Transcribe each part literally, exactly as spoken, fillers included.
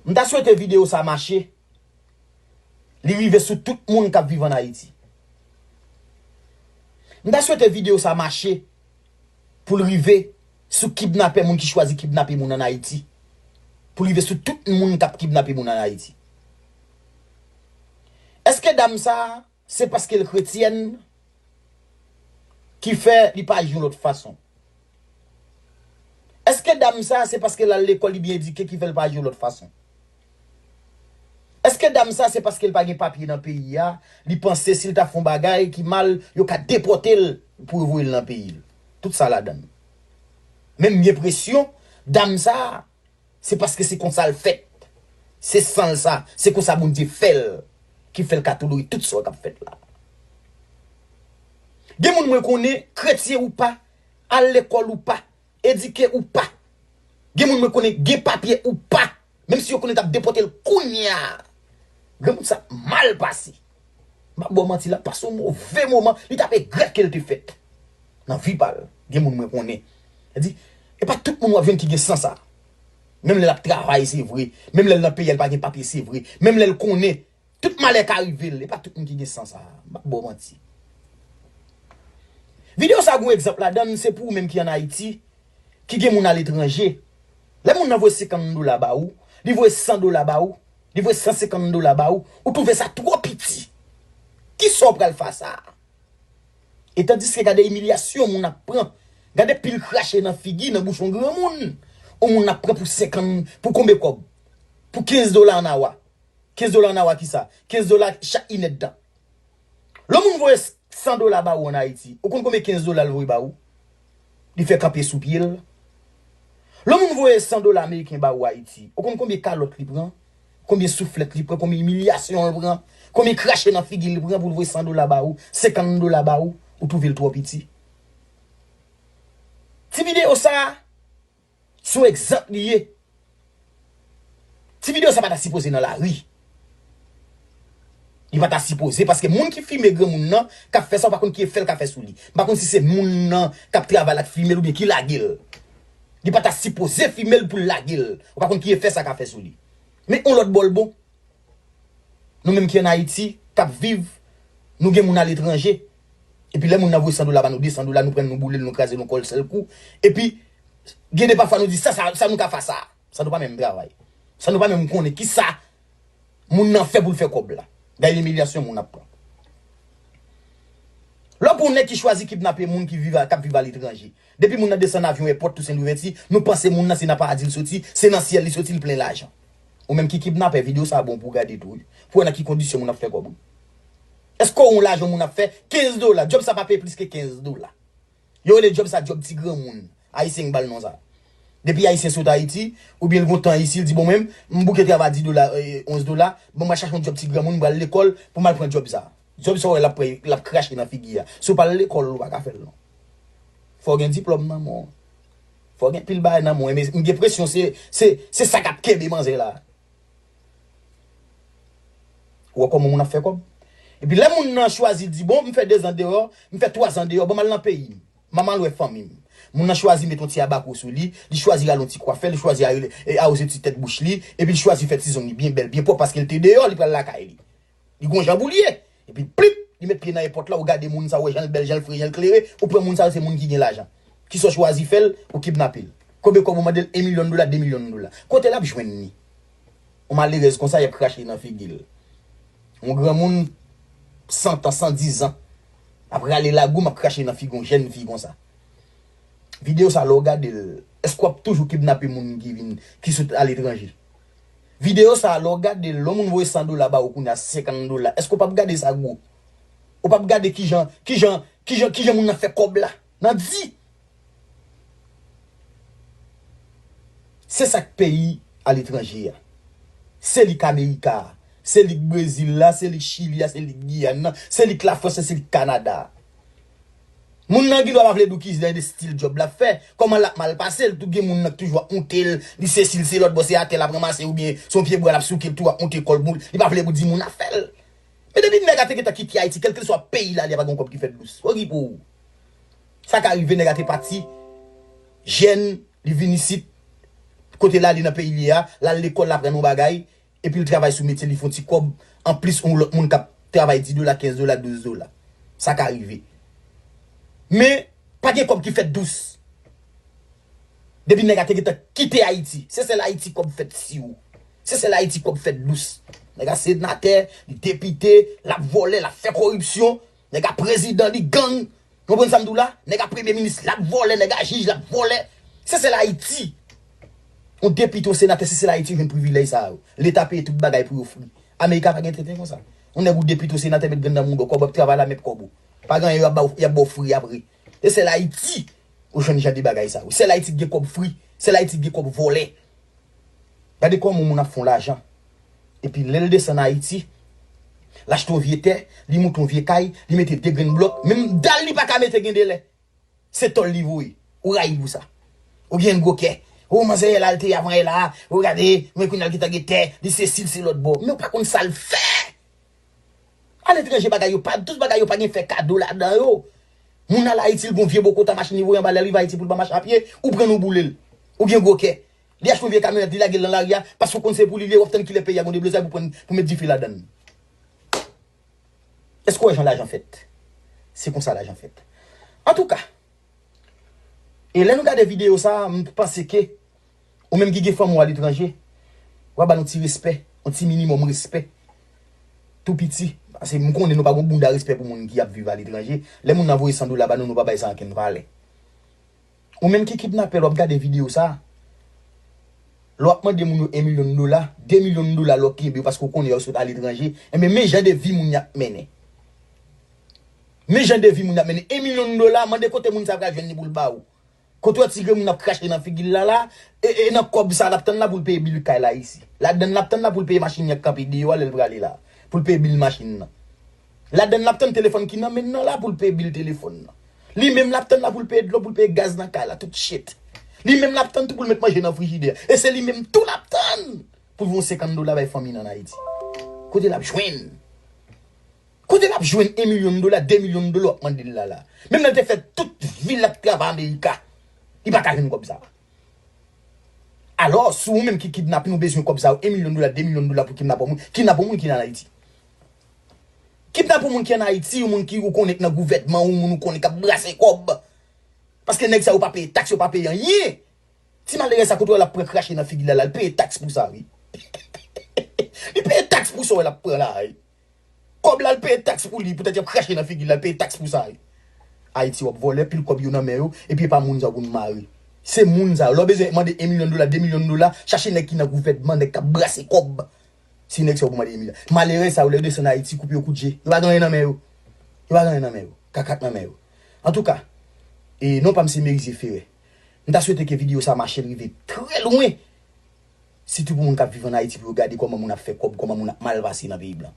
M ta swete videyo sa mache, li rive sou tout moun k ap viv ann Ayiti. M ta swete videyo sa mache pou l rive sou kidnapè, moun ki chwazi kidnape moun ann Ayiti. Pou l rive sou tout moun k ap kidnape moun ann Ayiti. Èske dam sa a, se paske l kretyèn ki fè li pa aji yon lòt fason? Èske dam sa a, se paske l al lekòl, li byen edike ki fè l pa aji yon lòt fason? Èske dam sa a, se paske l pa gen papye nan peyi a, li panse si l ta fè yon bagay ki mal, yo ka depòte l pou yo voye l nan peyi l? Tout sa ladan l. Men m gen enpresyon, dam sa a, se paske se konsa l fèt. Se san l sa, se konsa Bondye fè l, ki fè l ka tolere tout sa k ap fèt la. Gen moun mwen konnen, kretyen ou pa, al lekòl ou pa, edike ou pa. Gen moun mwen konnen, gen papye ou pa, menm si yo konnen t ap depòte l kounye a. Granmoun sa mal pase. M pa ba w manti, l ap pase yon move moman, li t ap regrèt ke l te fèt. Nan vi pa l, gen moun mwen konnen. Sa di, e pa tout moun w ap jwenn ki gen san sa. Menm lè l ap travay, se vre. Menm lè l nan peyi a, l pa gen papye, se vre. Menm lè l konnen, tout malè ka rive l. E pa tout moun ki gen san sa. M pa ba w manti. Videyo sa gon egzanp ladan l, se pou ou menm ki ann Ayiti, ki gen moun aletranje. Lè moun nan voye senkant dola ba ou, li voye san dola ba ou, li voye san senkant dola ba ou, ou twouve sa twò piti. Kisa w pral fè a sa? E tandiske gade imilyasyon moun ap pran. Gade pil krache nan figi, nan bouch yon granmoun. Yon moun ap pran pou senkant, pou konbe kòb? Pou kenz dola ann awa. Kenz dola ann awa kisa? Kenz dola chak inèdtan. Lè yon moun voye san dola ba ou ann Ayiti, ou konn konbyen kenz dola l voye ba ou? Li fè kanpe sou pye l. Lè yon moun voye san dola ameriken ba ou Ayiti, ou konn konbyen kalòt li pran? Konbyen souflèt li pran? Konbyen imilyasyon l pran? Konbyen krache nan figi l pran pou l voye san dola ba ou, senkant dola ba ou, ou twouve l twò piti? Ti videyo sa a, se yon egzanp li ye. Ti videyo sa pa ta sipoze nan lari. Li pa ta sipoze, paske moun ki filme granmoun nan, k ap fè sa, ou pa konn ki efè l ka fè sou li. M pa konn si se moun nan k ap travay la k filme l oubyen ki lage l. Li pa ta sipoze filme l pou l lage l. Ou pa konn ki efè sa ka fè sou li. Men yon lòt bò l bon. Nou menm ki ann Ayiti, k ap viv, nou gen moun aletranje. Epi lè moun nan voye san dola ba nou, de san dola, nou pran l, nou boule l, nou kraze l yon kò l sèl kou. Epi, gen de pafwa nou di, sa, sa, sa nou ka fè sa? Sa nou pa menm travay. Sa nou pa menm konnen kisa moun nan fè pou l fè kòb la. Gade imilyasyon moun ap pran. Lè w pran yon nèg ki chwazi kidnape moun ki viv a, k ap viv aletranje. Depi moun nan desann avyon èpòt Tousen Louvèti, nou panse moun nan se nan paradi l soti, se nan syèl li soti, li plen lajan. Ou menm ki kidnapè, videyo sa a bon pou w gade tou, wi. Pou w wè nan ki kondisyon moun ap fè kòb, wi. Èske w wè yon lajan moun ap fè? Kenz dola. Djòb sa pa peye plis ke kenz dola. Yo rele djòb sa djòb ti granmoun. Ayisyen k ba l non sa. Depi Ayisyen sot Ayiti, oubyen l gon tan isi, l di, bon, mwen, m bouke travay dis dola, eh, onz dola, bon, m al chache yon djòb ti granmoun, m pral lekòl pou m al pran djòb sa. Djòb sa w wè l ap pran, l ap krache nan figi a. Si w pa al lekòl, ou pa ka fè l non. Fò w gen diplòm nan men w. Fò w gen pil bagay nan men w. Men m gen enpresyon se, se, se sa k ap kenbe manzè la. Ou wè kòman moun ap fè kòb? Epi lè moun nan chwazi di, bon, m fè dezan deyò, m fè twazan deyò, bon, m al nan peyi m. M al wè fanmi m. Moun nan chwazi met yon ti abakwo sou li, li chwazi rale yon ti kwafè, li chwazi a-, e, awoze ti tèt bouch li, epi li chwazi fè ti zong li byen bèl, byen pwòp, paske l te deyò, li pral lakay li. Li gon jan pou l ye. Epi plip, li met pye nan èpòt la, ou gade moun sa, ou wè jan l bèl, jan l fre, jan l klere, ou pran moun sa, se moun ki gen lajan. Kisa w chwazi fè l, ou kidnape l. Konbyen kòb ou mande l? En milyon dola, de milyon dola. Kote l ap jwenn li? Yon malerèz konsa, y ap krache nan figi l. Yon granmoun, san tan, san diz an. M ap rale lagou, m ap krache nan figi yon jèn fi konsa. Videyo sa, lè w gade l, èske w ap toujou kidnape moun ki vin, ki sot aletranje? Videyo sa, lè w gade l, lè yon moun voye san dola ba ou kounye a, senkant dola, èske w p ap gade sa gwo? Ou p ap gade kijan, kijan, kijan, kijan moun nan fè kòb la? Nan di. Se sa k peyi aletranje a. Se li k Amerika a. Se li k Brezil la, se li k Chili a, se li k Giyàn nan, se li k Lafrans, se li k Kanada a. Moun nan gendwa pa vle di w ki jan de stil djòb l ap fè, kòman l ap mal pase l, tou gen moun nan k toujou ap moute l, li sesi, l se lòt bò, se atè l ap ranmase oubyen se yon pye bwa l ap souke, l tou ap moute kò l, li pa vle pou di moun afè l. Men depi nèg la te gentan kite Ayiti, kèlkeswa peyi l ale, a pa gen yon kòb ki fèt dous. Okipe w. Sa ka rive, nèg la te pati, jèn, li vin isit, kote l ale nan peyi li a, l al lekòl, l aprann yon bagay, epi l travay sou metye, li fè yon ti kòb, anplis yon lòt moun k ap travay dis dola, kenz dola, douz dola. Sa ka rive. Men, pa gen kòb ki fèt dous. Depi nèg la te gentan kite Ayiti, se sèl Ayiti kòb fèt si w. Se sèl Ayiti kòb fèt dous. Nèg la senatè, li depite, l ap vòlè, l ap fè koripsyon. Nèg la prezidan, li gang. Ou konprann sa m di w la? Nèg la premye minis, l ap vòlè, nèg la jij, l ap vòlè. Se sèl Ayiti. Yon depite, yon senatè, se sèl Ayiti jwenn privilèj sa yo. Leta peye tout bagay pou yo fri. Amerika pa gen tenten konsa. Yon nèg ou depite, yon senatè met grenn nan mouda w, kòb w ap travay la, met kòb ou. Pa gen anyen, y ap ba w, y ap ba w fri apre. Se sèl Ayiti ou jwenn jan de bagay sa yo. Sèl Ayiti ki gen kòb fri, sèl Ayiti ki gen kòb vòlè. Gade kòman moun ap fè yon lajan. Epi lè l desann Ayiti, l achte yon vye tè, li moute yon vye kay, li mete de grenn blòk, menm dal li pa ka mete gen de lè. Se tòl li voye. Ou rayi pou sa. Ou gen gwo kè. Ou manzè yè la l te avan yè la. Ou gade, men kounye a l gentan gen tè, li sesi, l se lòt bò. Men ou pa konn sa l fè. Aletranje bagay yo pa dous, bagay yo pa gen fè kado ladan yo. Moun al Ayiti, l gon vye bokota machin li voye anba lè l rive Ayiti pou l pa mache a pye, ou pran l ou boule l. Ou gen gwo kè. Li achte yon vye kamyonèt, li lage l nan lari a, paske w konn se pou li l ye, w ap tann kilè peyi a gon deblozay pou pran, pou met dife ladan l. Èske w wè jan lajan fèt? Se konsa lajan fèt. Antouka, e lè nou gade videyo sa a, m panse ke ou menm ki gen fanmi w aletranje, w a ba l yon ti respè, yon ti minimòm respè. Tou piti. Paske m konnen nou pa gon bounda respè pou moun ki ap viv aletranje. Lè moun nan voye san dola ba nou, nou pa bay sa ankenn valè. Ou menm ki kidnapè, lè w ap gade videyo sa a, lè w ap mande moun yo en milyon dola, de milyon dola lè w kenbe yo paske w konnen yo sot aletranje, enben men jan de vi moun y ap mennen. Men jan de vi moun y ap mennen. En milyon dola, mande kote moun sa pral jwenn li pou l ba ou. Kote w wè ti grenn moun ap krache nan figi l la la, e, e nan kòb sa l ap tann la pou l peye bil kay la isi. Ladann l ap tann la pou l peye machin li k ap kanpe deyò a lè l prale la. Pou l peye bil machin nan. Ladann l ap tann telefòn ki nan men l nan la pou l peye bil telefòn nan. Li menm l ap tann la pou l peye dlo, pou l peye gaz nan kay la, tout shit. Li menm l ap tann tou pou l met manje nan frijidè. E se li menm tou l ap tann pou l voye senkant dola bay fanmi l ann Ayiti. Kote l ap jwenn? Kote l ap jwenn en milyon dola, de milyon dola w ap mande l la la? Menm lè l te fè tout vi l ap travay Amerika, li pa ka jwenn kòb sa. Alò, si w menm ki kidnape, nou bezwen kòb sa yo, en milyon dola, de milyon dola pou kidnape yon moun, kidnape yon moun ki nan Ayiti. Kidnape yon moun ki an Ayiti, yon moun ki ou konnen k nan gouvènman, yon moun ou konnen k ap brase kòb. Paske nèg sa yo pa peye taks, yo pa peye anyen. Ti malerèz sa kote w wè l ap pran krache nan figi l la, l al peye taks pou sa, wi. Li peye taks pou sa w wè l ap pran la, wi. Kòb la, l peye taks pou li, poutèt y ap krache nan figi l la, l peye taks pou sa, wi. Ayiti, w ap vòlè, pil kòb yo nan men yo, epi e pa moun sa yo pou n mare. Se moun sa yo. Lè w bezwen mande en milyon dola, de milyon dola, chache nèg ki nan gouvènman, nèg k ap brase kòb. Se nèg sa yo pou mande en milyon. Malerèz sa yo, lè yo desann Ayiti, koupe yo kout je. Yo pa gen anyen nan men yo. Yo pa gen anyen nan men yo. Kaka k nan men yo. Antouka, e non pa m se Merizier Ferre. M ta swete ke videyo sa mache l rive trè lwen. Sitou pou moun k ap viv ann Ayiti, pou yo gade kòman moun ap fè kòb, kòman moun ap mal pase nan peyi blan.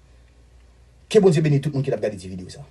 Ke Bondye beni tout moun ki t ap gade ti videyo sa.